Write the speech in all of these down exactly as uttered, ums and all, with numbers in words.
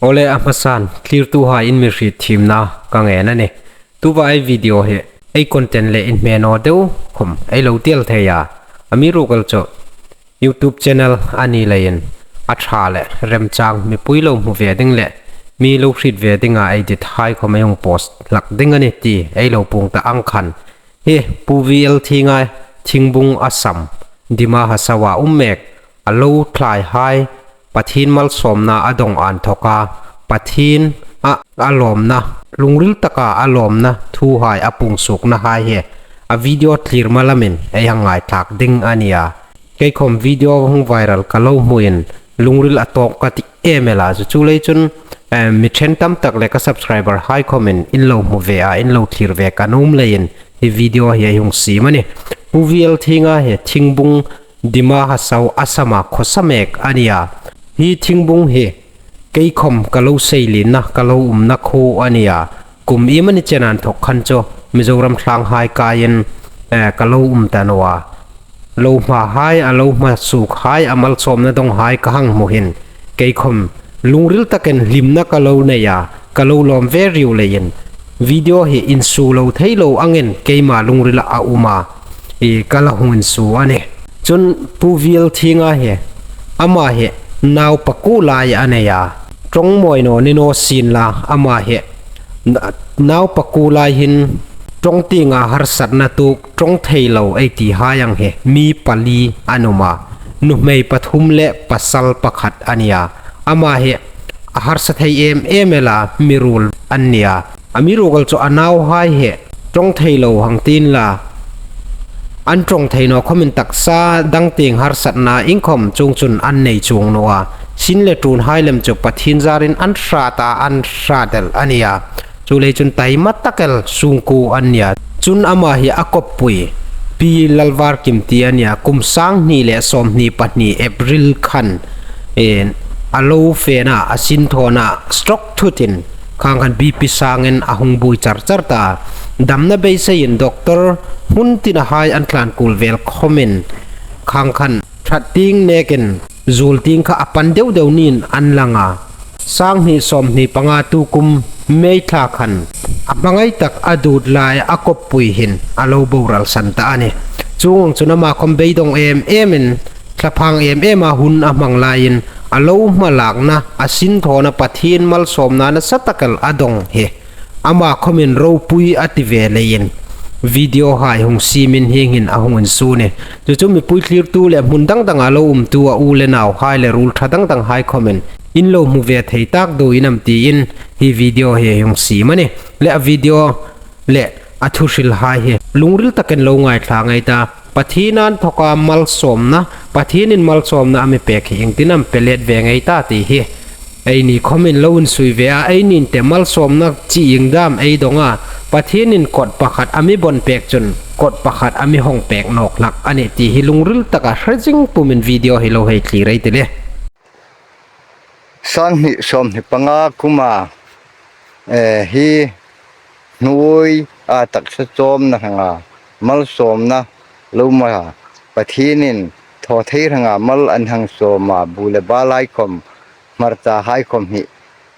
Awle, a hmasan thlirtuhai in mi hriet thiemna ka ngen a nih. Tuta ei video hi ei content le inhme naw deu khom ei lo tel thei a. Amiruokchu chu YouTube channel a ni leiin a ṭha le remchang mipui lo hmu ve ding le mi lo hriet ve dinga ei dit hai khom ei hung post hlak ding a nih ti ei lo puong ta ang khan. Hi Pu V L Thinga, Thingbung Assam, Dima Hasao-a um mek, a lo thlai hai, Pathien malsawmna a dawng inthawka, Pathien a, a lawmna, lungril taka a lawmna thuhai a puong suokna hai hi a video thlir malamin ei hang ngaithlak ding a nih a. Kei khom video hung viral ka lo hmuin lungril a tawk ka ti em el a, chu, chuleiin chun, eh, mi ṭhen tam tak le ka subscriber hai khomin in lo hmu ve a, in lo thlir ve ka nuom leiin hi video hi ei hung siem a nih. Pu V L Thinga hi Thingbung, Dima Hasao, Assam-a khawsa mek a nih a. Hi Thingbung hi kei khom ka lo seilienna, ka lo umna khuo a nih a. Kum iemani chen inthawk khan chu Mizoram thlanghai kaiin, eh, ka lo um ta naw a. Lo hma hai, a lo hma suok hai, a malsawmna dawng hai ka hang hmu hin, kei khom lungril takin hlimna ka lo nei a, ka lo lawm ve riau leiin video hi insuo lo thei lo angin keima lungrila a um a, i ka la hung insuo a nih. Chun Pu V L Thinga hi, ama hi naupa kuo lai a nei a. Ṭawng mawi naw ni naw sienla, ama hi na-, naupa kuo lai hin ṭawng tienga harsatna tuok, ṭawng thei lo ei ti hai ang hi mi pali an um a. Nuhmei pathum le pasal pakhat a nih a. Ama hi a harsa thei em em el a, mi ruol an nih a. Amiruokchu a nauhai hi ṭawng thei lo hang ti inla, an ṭawng thei naw khomin taksa dang tieng harsatna iengkhom chuong chun an nei chuong naw a. Sin le ṭuonhai lem chu Pathien zarin an hrat a, an hrat el a nih a. Chuleiin chun taima tak el sungkuo an nih a. Chun ama hi a kawppui Pi Lalvarkim ti a nih a, kum sanghni le sawmhni pahni April khan, eh, a lo fe a, a sinthaw a, stroke thutin khang khan B P sangin a hung buoi char char ta. Damna beiseiin doctor hmun tinahai an tlan kul vel khomin khang khan ṭhat tieng nekin zuol tieng kha a pan deu deu niin an lang a. Sanghni sawmhni panga tukum May thla khan a hmangai tak a duot lai a kawppui hin a lo boral san ta a nih. Chuong ang chun ama khom beidawng em emin, thlaphang em ema hun a hmang laiin a lo hmalakna, a sinthawna, Pathien malsawmna nasa tak el a dawng hi ama khomin ropui a ti ve leiin video hai hung siemin hieng hin a hung insuo a nih. Chu chu mipui thlirtu le hmun dang danga lo umtu a u le nauhai le ruol ṭha dang danghai khomin in lo hmu ve thei tak deu in am tiin hi video hi hung siem a nih. Le a video le a thuhrilhai hi lungril takin lo ngaithla ngei ta. Pathien inthawka malsawmna, Pathienin malsawmna a mi pek hi iengtin am pe let ve ngei ta ti hi eini khomin lo insuo ve a, eini te malsawmna chi ieng dam ei dawng a, Pathienin kot pakhat a mi bon pek chun kot pakhat a mi hawng pek nawk hlak a nih ti hi lungril taka hre zing pumin video hi lo hei thlir ei ti le. Sanghni sawmhni panga kuma, eh, hi hnuoia taksa chawmna hranga malsawmna lo ma, Pathienin thaw thei hranga mal an hang sawm a, bu le balhai khom, hmarchahai khom hi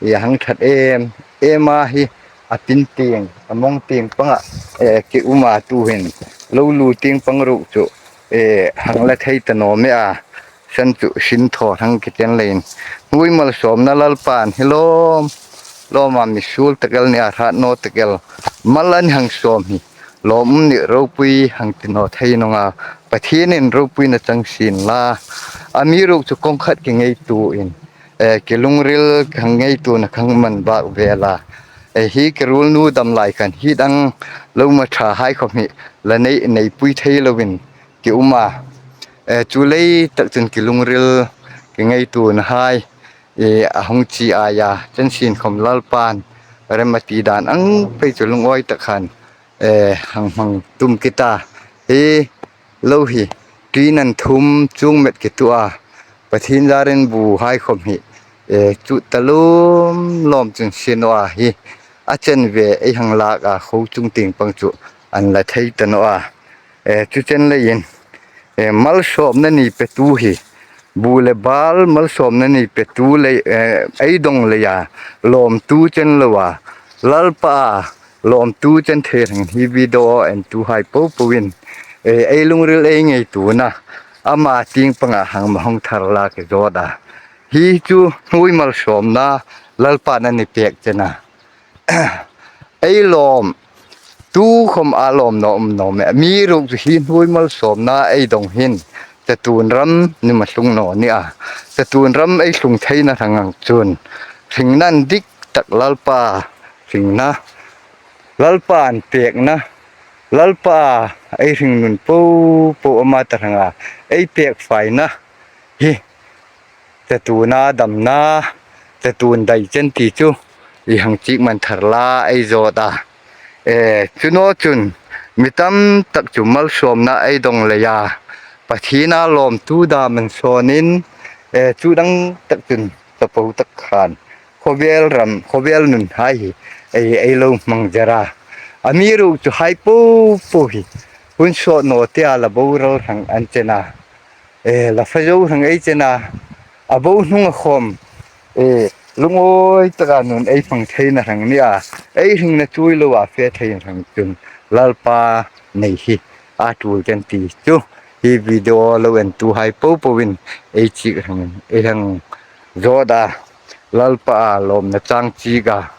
i hang ṭhat em em a, hi a pin tieng, a mawng tieng panga, eh, ki um a, tuhin lo lu tieng pang ruok chu, eh, hang la thei ta naw mei a. San chu sinthaw hang ki chen leiin. Hnuoi malsawmna Lalpan hi lawm lawma mi suol tak el ni a, hrat naw tak el mal an hang sawm hi lawmum ni, ropui hang ti naw thei nawng a. Pathienin ropuina chang sien la. Amiruokchu kawng khat ki ngeitu in, eh, ki lungril ka ngeitu na khang man bak ve la. Eh, hi ki ruolnu dam lai khan hi dang lo ma ṭhahai khom hi la nei, neipui thei loin ki um a. Eh, chu lei tak chun ki lungril ki ngeitunahai, eh, a hung chi ai a, chen sien khom Lalpan rem a ti dan ang pei chu lungawi tak khan, eh, hang hmang tum ki ta. Hi lo hi, tuin an thum chung met ki tu a, Pathien zarin buhai khom hi, eh, chu ta lawm lawm chun sien naw a hi, a chen ve ei hang lak a, khuo chung tieng pang chu an la thei ta naw a. Eh, chu chen leiin, eh, malsawmna ni petu hi, bu le bal malsawmna nei petu lei, eh, ei dong leia lawmtu chen loa, Lalpa lawmtu chen thei reng hi video entuhai popoin, eh, ei lungril ei ngaituona ama tieng panga hang ma hung thar la ke zawt a. Hi chu hnuoi malsawmna Lalpan a ni pek chen a. Ei lawm, tukhom a lawm naw um naw me. Amiruokchu hi hnuoi malsawmna ei dong hin, chatuon ram ni ma tlung naw ni a. Chatuon ram ei tlung theina hrang ang chun, hringna indik tak Lalpa hringna, Lalpa inpekna, Lalpa ei hringnun popo ama ta hranga ei pek faina hi, chatuona damna, chatuon dai chen ti chu i hang chik man thar la ei zawt a. Eh, chu naw chun mi tam tak chu malsawmna ei dong leia, Pathiena lawmtu dam an sawnin, eh, chu dang tak chun chapo tak khan khawvel ram, khawvel nunhai hi ei, ei lo hmang zer a. Amiruokchu hai popo hi hun sawt naw tia la boral hrang an chen a. Eh, la fa zo hrang ei chen a, a bo hnunga khom, eh, lungawi taka nun ei hmang theina hrang ni a, ei hringna chuoi loa fe thei hrang chun Lalpa nei hi a tul chen ti chu hi video lo entuhai popoin ei chik hrangin ei hang zawt a, Lalpa a lawmna chang chik a,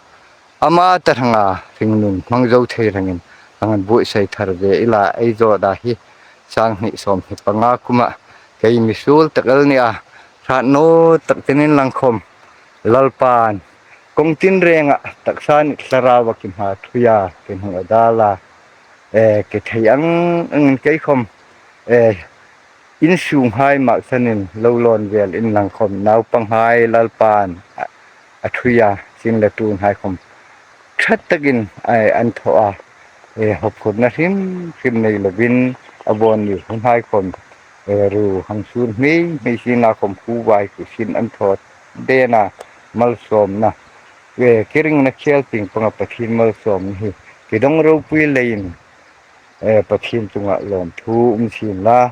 ama ta hranga hringnun hmang zo thei hrangin hang an buotsai thar ve ila ei zawt a hi. Sang hni sawm hni panga kuma kei mi suol tak el ni a, hrat naw tak chen inlang khom Lalpan kawng tinrenga taksa ni thlarauva ki hma thuia ki hung a dala, eh, ki thei ang angin kei khom, eh, insunghai maksanin lo lawn vel inlang khom naupanghai Lalpan a, a thuia sin le tunhai khom ṭha takin, eh, an thaw a, eh, hawphurna hrim hrim nei lovin a bawn ni hunhai khom, eh, ru hang sun hmei hmei sina khom khu vai ku sin an thaw dena malsawmna, eh, ki ringna khel tieng panga Pathien malsawmna hi ki dong ropui leiin, eh, Pathien chunga lawmthu um sin la.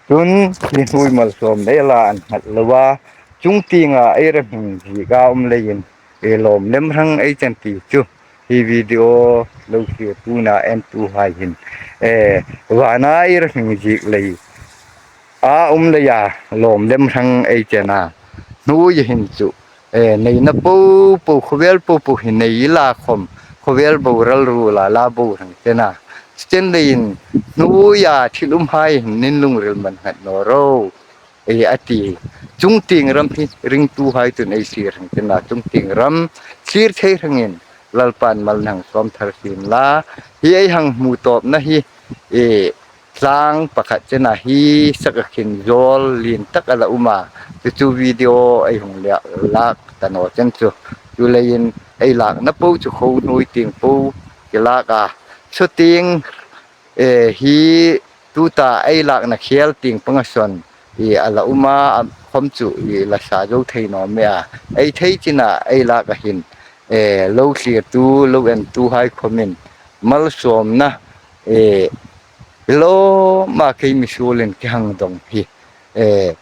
Chun hi hnuoi malsawmna ela an nghat loa, chungtienga ei ra hming zieka um leiin, eh, lawm lem hrang ei chen ti chu hi video lo thlirtuna entuhai hin, eh, vana ei ra hming ziek lei a um leia lawm lem hrang ei chen a. Hnuoia hin chu, eh, neina popo, khawvel popo hi nei ila khom, khawvel bo ral ru la la bo hrang chen a. Chen leiin hnuoia thil umhai hin nin lungril man nghat naw ro, eh, a ti. Chungtieng ram hi ringtuhai chun ei thlir hrang chen a, chungtieng ram thlir thei hrangin Lalpan mal hang sawm thar sin la. Hi ei hang hmu tawpna hi, eh, tlang pakhat chena hi saka khin zawl lien tak a la um a, chu chu video ei hung lak ta naw chen chu. Chuleiin ei lakna po chu kho hnuoi tieng po ki lak a. Saw tieng, eh, hi tuta ei lakna khel tieng panga sawn, eh, a la um a, a khom chu, eh, la sa zo thei naw me a. Ei thei china ei lak a hin, eh, lo thlirtu, lo entuhai khomin malsawmna, eh, lawma kei mi suolin ki hang dong hi, eh,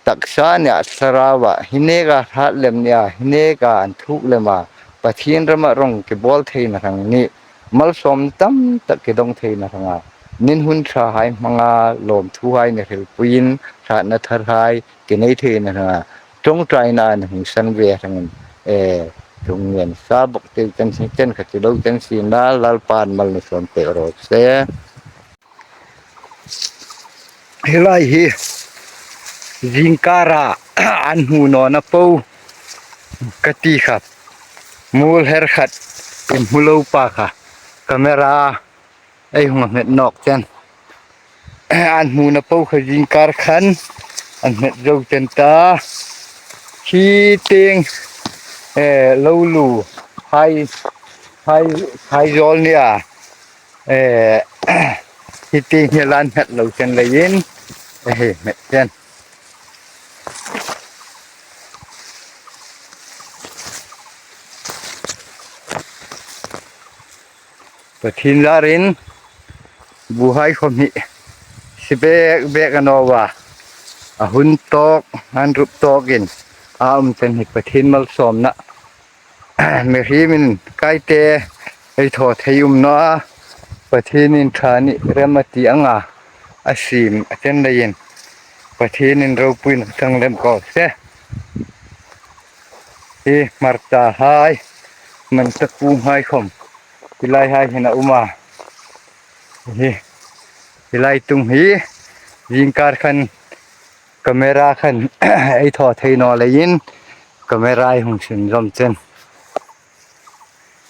taksa nia thlarauva hi neka hrat lem nia, hi neka an thuk lema Pathien rama rong ki bawl theina hrang ni, malsawm tam tak ki dong theina hranga, nin hun ṭhahai hmanga lawmthuhai ni hrilpuiin hratna tharhai ki nei theina hranga, ṭawngṭaina ni hung san ve hrangin, eh, thung ngen sa bawk te chen, chen kha chu lo chen sin la, Lalpan mal ni sawm pek raw se. Hi lai hi zingkara an hmu nawna po ka ti kha. Muol her khat in hmu lo pa kha. Camera ei hung a hmet nawk chen. An hmuna po kha zingkar khan an hmet zo chen ta. Hi tieng, eh, lo lu hai, hai, hai zawl nia. Eh, hi tieng hi lan hmet lo chen leiin, eh, hmet chen. Pathien zarin buhai khom hi si bek bek a naw a. a hun tawk, an rup tawkin a um chen hi Pathien malsawmna. Mihriemin kaite ei thaw thei um naw a, Pathienin ṭha ni rem a ti anga a siem a chen leiin Pathienin ropuina chang lem ko se. Hi hmarcha hai, manta kung hai khom, hi lai hai hin a um a. Hi, hi lai tung hi, zingkar khan camera khan ei thaw thei naw leiin camera ei hung sin zawm chen.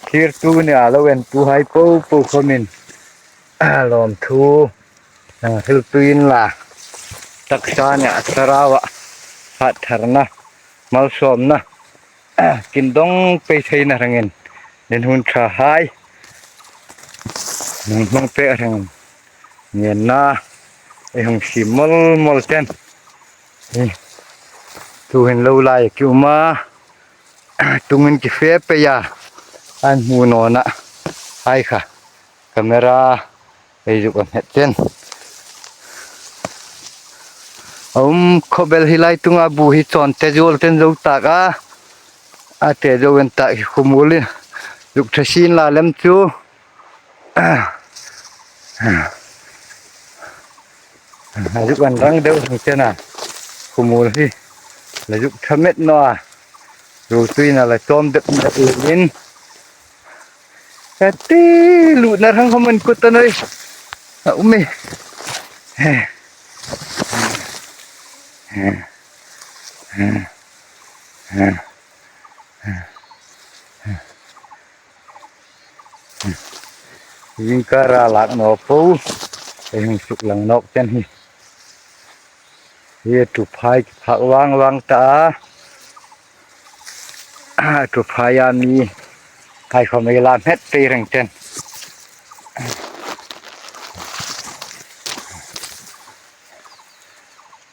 Thlirtu ni a lo en tu hai po po khomin lawmthu, ah, hril tuin la, taksa nia thlarau a, hattharna, malsawmna, ah, kin dawng pei theina rangin, nin hun ṭha hai, nin hmang pei rangin, ngenna, ei hung siem mawl mawl chen. Hi, tuhin lo lai ki um a, tungin ki fe pei a, an hmu nawna hai kha, camera ei zuk a hmet chen. A um khawp el hi lai tunga bu hi chawn te zuol chen zo tak a, a te zo en tak hi khumulin zuk ṭha sin la lem chu. A zuk an rang deu hang chen a, khumul hi la zuk ṭha met naw a, ruotuin a la chawm dep dep leiin. Ka ti lutna rang khom an kut ta naw a. A um e. Zingkar a lak naw po, ei hung suk lang nawk chen hi. Hi ṭhuphai phak vang vang ta a. Ṭhuphai a mi hai khom ei la hmet pei reng chen.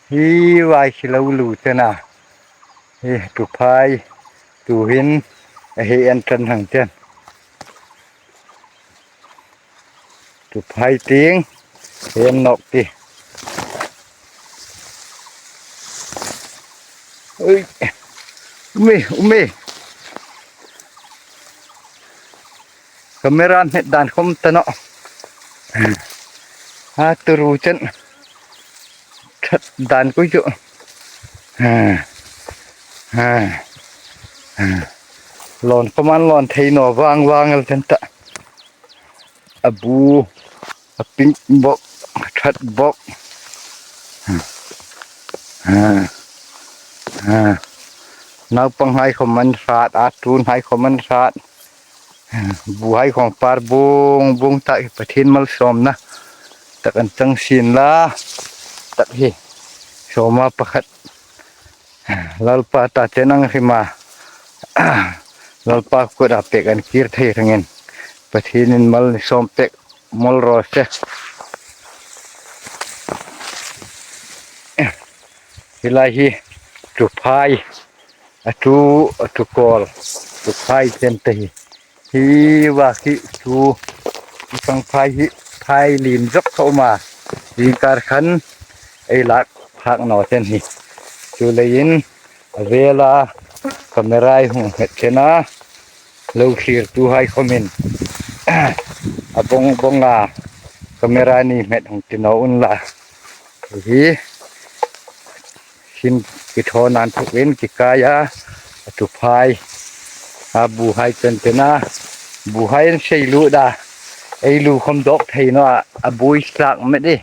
Hi vai khi lo lu chen a. Hi ṭhuphai tuhin a hei en ṭan hang chen. Ṭhuphai tieng, hei en nawk ti. Ui, um e, um e. Camera hmet dan khom ta naw. A tu ru chen. Ṭhat dan kui chu. Lawn khom an lawn thei naw vang vang el chen ta. A bu, a pink bok, a ṭhat bok. Naupang hai khom an hrat, a tun hai khom an hrat. Bu hai khom par bung bung ta hi Pathien malsawmna tak an chang sin la. Tak hi sawma pakhat. Lalpa ta chen ang hrim a. Lalpa kuta pek an kir thei rengin Pathienin mal ni sawm pek mawl raw se. Hi lai hi ṭhuphai, a ṭhu, a ṭhu kawl, ṭhuphai chen te hi. Hi va khi chu, i pangphai hi, phai lien zawk kha um a, zingkar khan ei lak phak naw chen hi. Chuleiin a vela camera ei hung hmet chen a, lo thlirtu hai khomin a bawng bawng a camera ni hmet hung ti naw unla. Hi hin ki thaw nan thukin ki kai a, a ṭhuphai, a bu hai chen chen a, bu hai an sei lut a, ei lu khom dawk thei naw a, a bui sak met e.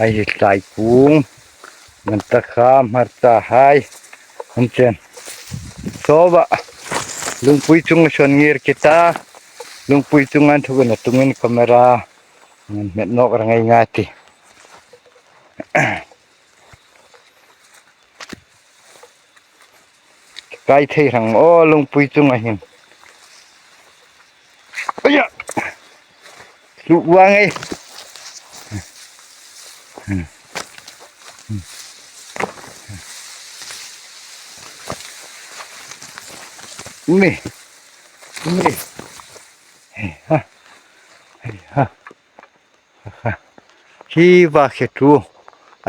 Ai hi tlai kung, man ta kha hmarcha hai, an chen. Saw va, lungpui chung a sawn ngir ki ta, lungpui chung an thukin a tungin camera, an hmet nawk ra ngei nga ti. Kai thei rang aw lungpui chunga hin. Aya! Tlu vang ei. Mi. Mi. Ha. Hi va khe tu.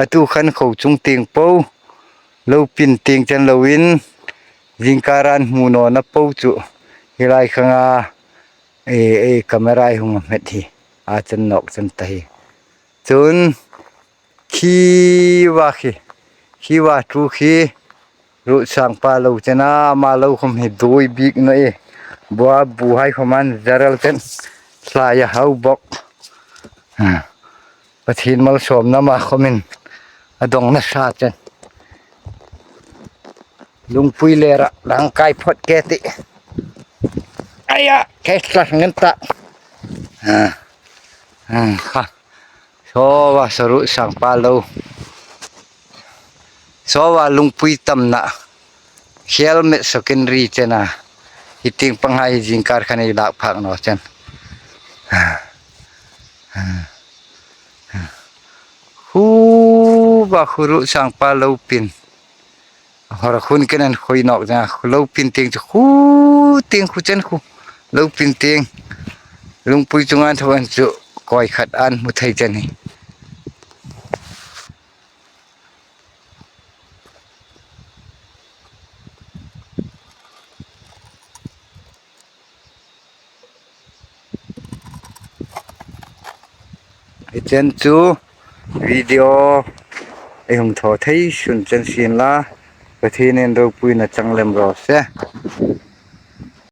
A tu khan kho chung tieng po. Lo pin tieng chen lo in. Zingkar an hmu nawna po chu. Hi lai khanga. E, e, camera i hung met hi. A chen nawk chen ta hi. Chun. Khi va khi. Khi va tu khi. Ruh sang pa lo chen a, ama lo khom hi dui bik no e. Bua bu hai khom an zaral chen. Thlai a hau bok. Ha. Pathian malsawmna ma khomin. A dong nasa chen. Lungpui le ra, dang kai phot ke ti. Aya, ke tla ngen ta. Ha. Ha, ha. Saw va saru sang pa lo. Saw va lungpui tamna. Hiel met sokin ri chena. Hi tieng pangai zingkar khan ei lak phak naw chen. Hu va khuru sang pa lo pin. Hor khun kenan khoi nawk ja. Lo pin tieng chu khu tieng khu chen khu. Lo pin tieng. Lungpui chunga thaw an chu koi khat an hmu thei chen hi. Hi chen chu video ei hung thaw thei sun chen sin la. Pathienin ropuina chang lem raw se.